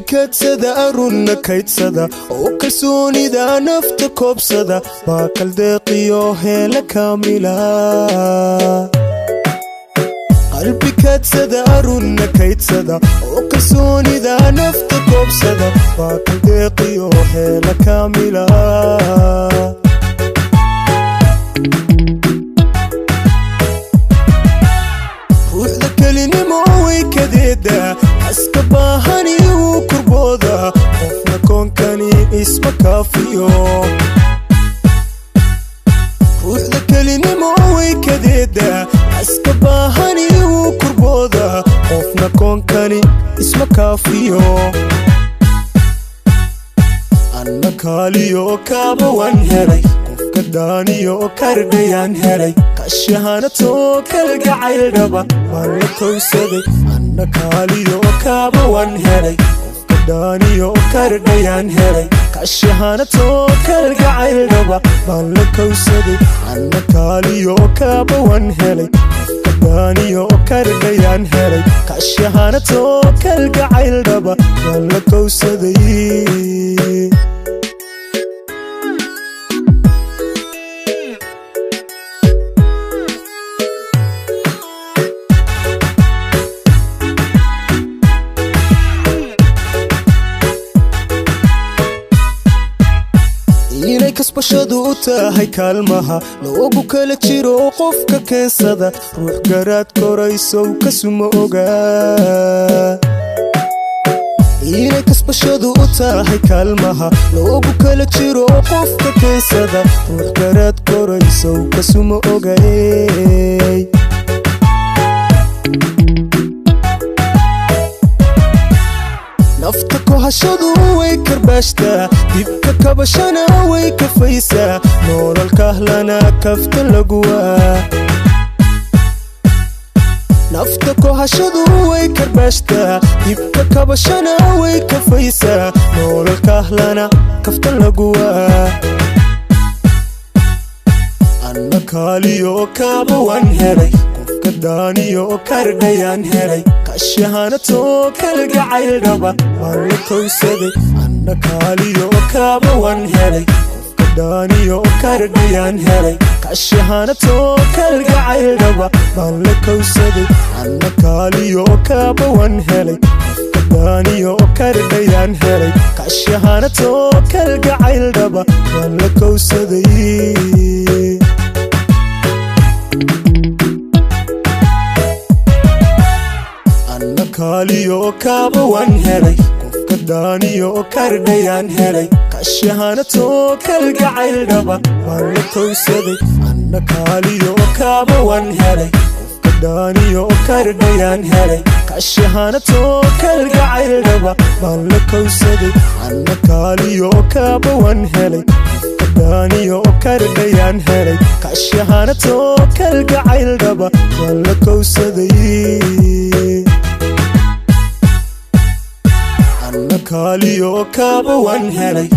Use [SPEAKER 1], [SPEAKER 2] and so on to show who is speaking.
[SPEAKER 1] Kadsada arunna kaydsada oo kalsoonida nafta koobsada baa kaldeeqiyo heela kaamila. Qalbi kadsada arunna kaydsada oo kalsoonida nafta koobsada baa kaldeeqiyo heela kaamila. Ruuxda kelinimo way kadeedaa, kaska baahani wuu kurbooda, qofna koonkani isma kaafiyo. Ruuxda kelinimo way kadeedaa, kaska baahani wuu kurbooda, qofna koonkani isma kaafiyo. Anna kaaliyo kaaba waan helay, qofka daaniyo kardhayaan helay, kashahanatoo kalgacayldhaba waan la kowsaday. Anna kaaliyo kaaba waan helay, qofka daaniyo kardhayaan helay, kashahanatoo kalgacayldhaba waan la kowsaday. Anna kaaliyo kaaba waan helay, qofka daaniyo kardhayaan helay, kashahanatoo kalgacayldhaba waan la kowsaday. Inay kasbashadu u tahay kaalmaha loogu kala jiro qofka keensada, ruux garaad koraysow kasuma ogaa. Inay kasbashadu u tahay kaalmaha loogu kala jiro qofka keensada, ruux garaad koraysow kasuma ogay. Nafta kohashadu way karbaashtaa, dibka kabashana way kafaysaa, nololkahlana kafta laguwaa. Nafta kohashadu way karbaashtaa, dibka kabashana way kafaysaa, nololkahlana kafta laguwaa. Anna kaaliyo kaaba waan helay, qofka daaniyo kardhayaan helay, kashahanatoo kalgacayldhaba waan la kowsaday. Anna kaaliyo kaaba waan helay, qofka daaniyo kardhayaan helay, kashahanatoo kalgacayldhaba waan la kowsaday. Anna kaaliyo kaaba waan helay, qofka daaniyo kardhayaan helay, kashahanatoo kalgacayldhaba waan la kowsaday. Anna kaaliyo kaaba waan helay, qofka daaniyo kardhayaan helay, kashahanatoo kalgacayldhaba waan la kowsaday. Anna kaaliyo kaaba waan helay, qofka daaniyo kardhayaan helay, kashahanatoo kalgacayldhaba waan la kowsaday. Anna kaaliyo kaaba waan helay, qofka daaniyo kardhayaan helay, kashahanatoo kalgacayldhaba waan la kowsaday. Anna kaaliyo kaaba waan helay,